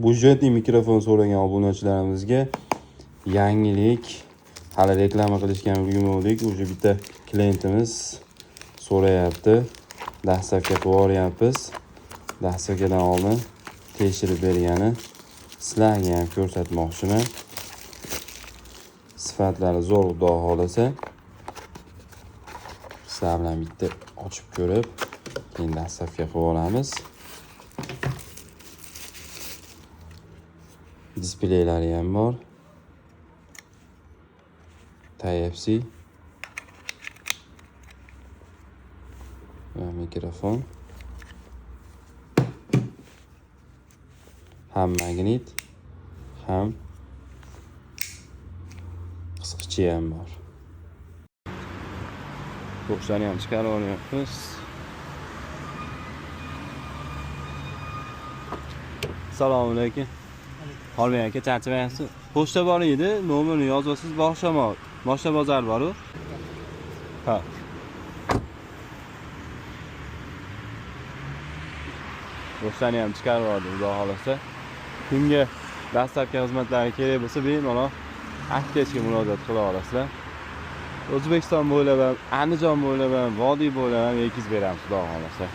Бюджетный mikrofon so'ragan obunachilarimizga yangilik. Hali reklama qilishga ham ulgurmadik. Уже bitta klientimiz so'rayapti. Доставка qilib yuboryapmiz. Доставка dan oldin tekshirib bergani sizlarga ham ko'rsatmoqchiman. Sifatlari zo'r, xudo xohlasa. Sizlar bilan bitta ochib ko'rib, keyin доставка qilib olamiz. Displeylari ham bor. Type-C va mikrofon. Ham magnit, ham qisqichi ham bor. Pochtani ham chiqarib olyapmiz. Assalomu alaykum. Xolbek aka, charchamayapsiz? Pochta bor edi, nomerini yozasiz, Bog'shamo, Moshna bozor bor-u. Ha. Pochtani ham chiqarib oldim, xudo xohlasa. Kimga dastlabki xizmatlari kerak bo'lsa, bemalol Aktechga murojaat qila olasizlar. O'zbekiston bo'ylab ham, Andijon bo'ylab ham, vodiy bo'ylab ham yetkazib beramiz, xudo xohlasa.